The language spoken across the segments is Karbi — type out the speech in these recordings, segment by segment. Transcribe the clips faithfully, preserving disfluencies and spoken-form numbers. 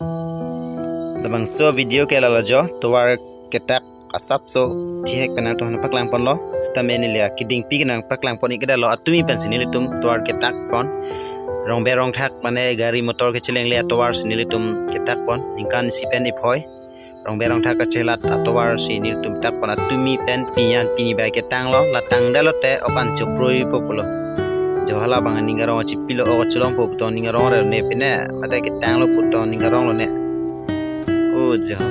Labangso video ke lalo jo, tovar ketak asapso thihek pen nangtum aphan paklang ponlo. Sitame neli kedingpi ke nangpaklang pon ik detlo, atumi pensi nelitum tovar ketak pon. Rongbe rongthak mane gari motor kechelengle atovar si nelitum ketak pon. Ningkan isi pen iphoi. Rongbe rongthak kachelat atovar si nelitum tak pon, atumi pen pini an pini bai ketanglo, la tangdetlo te ok an choproipo pulo. Jo hala abang ning arong chipilo, ok cholongpo puton ning arong re ne pine, mate ketanglo puton ning aronglo ne. O jo. Hmm.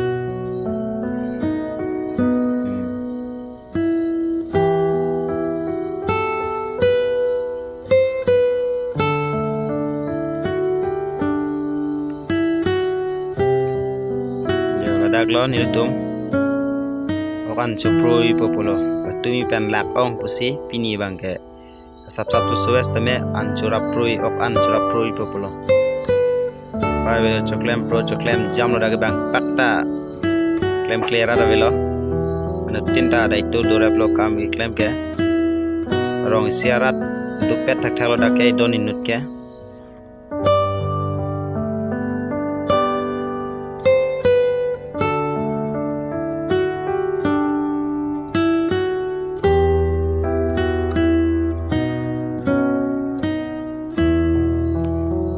Jo, ladak lo nelitum. Ok an choproipo pulo. Atumi pen lak ong pusi pini abang ke. Asapsap susues tame an choraproi, ok an choraproipo pulo. Pai ve choklem pro choklem jamlo dak abang pakta. Klemkle rat avelo. Anuttin ta daito doreplo kam keklem ke. Rong isi arat dopet thakthaklo dak ke don inut ke.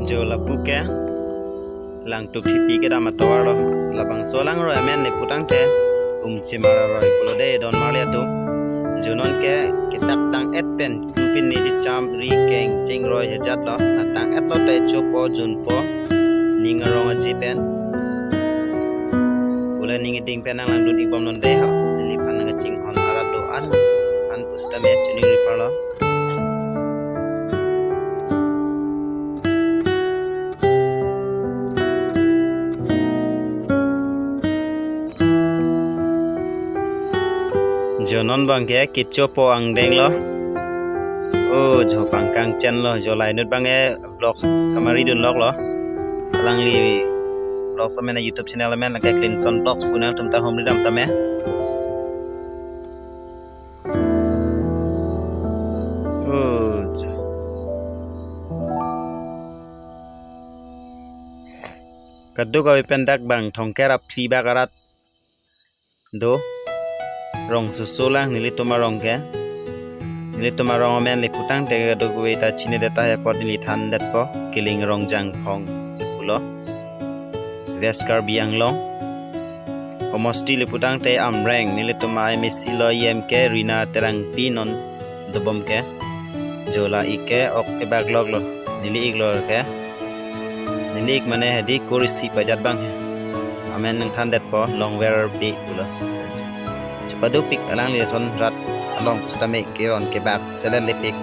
Jo lapu ke langtup hipi kedam atovar lo, labangso alangroi amen le putangte Umchimar aroi pulo de don marli atum. Jo non ke ketak tang-et pen pini chicham ri keng chingroi hejat lo, na tang-etlo te chopo junpo ning arong aji pen. Pule ning iding pen nanglang dun ik bom non de ho. Neliphan nangkachinghon arat do-an aphan pusitame chini ri parlo. Jo non abang ke kechopo angdeng lo. O jo pangkang chen lo, jo lainut abang ke vlogs kamari dun lok lo. Alangli vlogs amen, YouTube channel amen ke Clinson Vlogs pu nangtum ta humri dam tame. O jo. Kadokave pen dak abang thongker aphli bak arat do. Rong susu lang nelitum arong ke. Nelitum arong amen le putangte kadokave ta chinidet tahai apot neli thandetpo. Kiling Rongjangphong pulo. West Karbi Anglong. Homosti le putangte Amreng, nelitum a-MAC lo E M ke Rina Terangpi non dobom ke. Jo la ik ke ok kebak lok lo. Neli ik lo ke. Neli ik mane hedi kur isi pajat abang he. Amen nangthandetpo Longver Bey pulo. Chopadupik alangli ason rat along pusitame keron kebak selet lepik.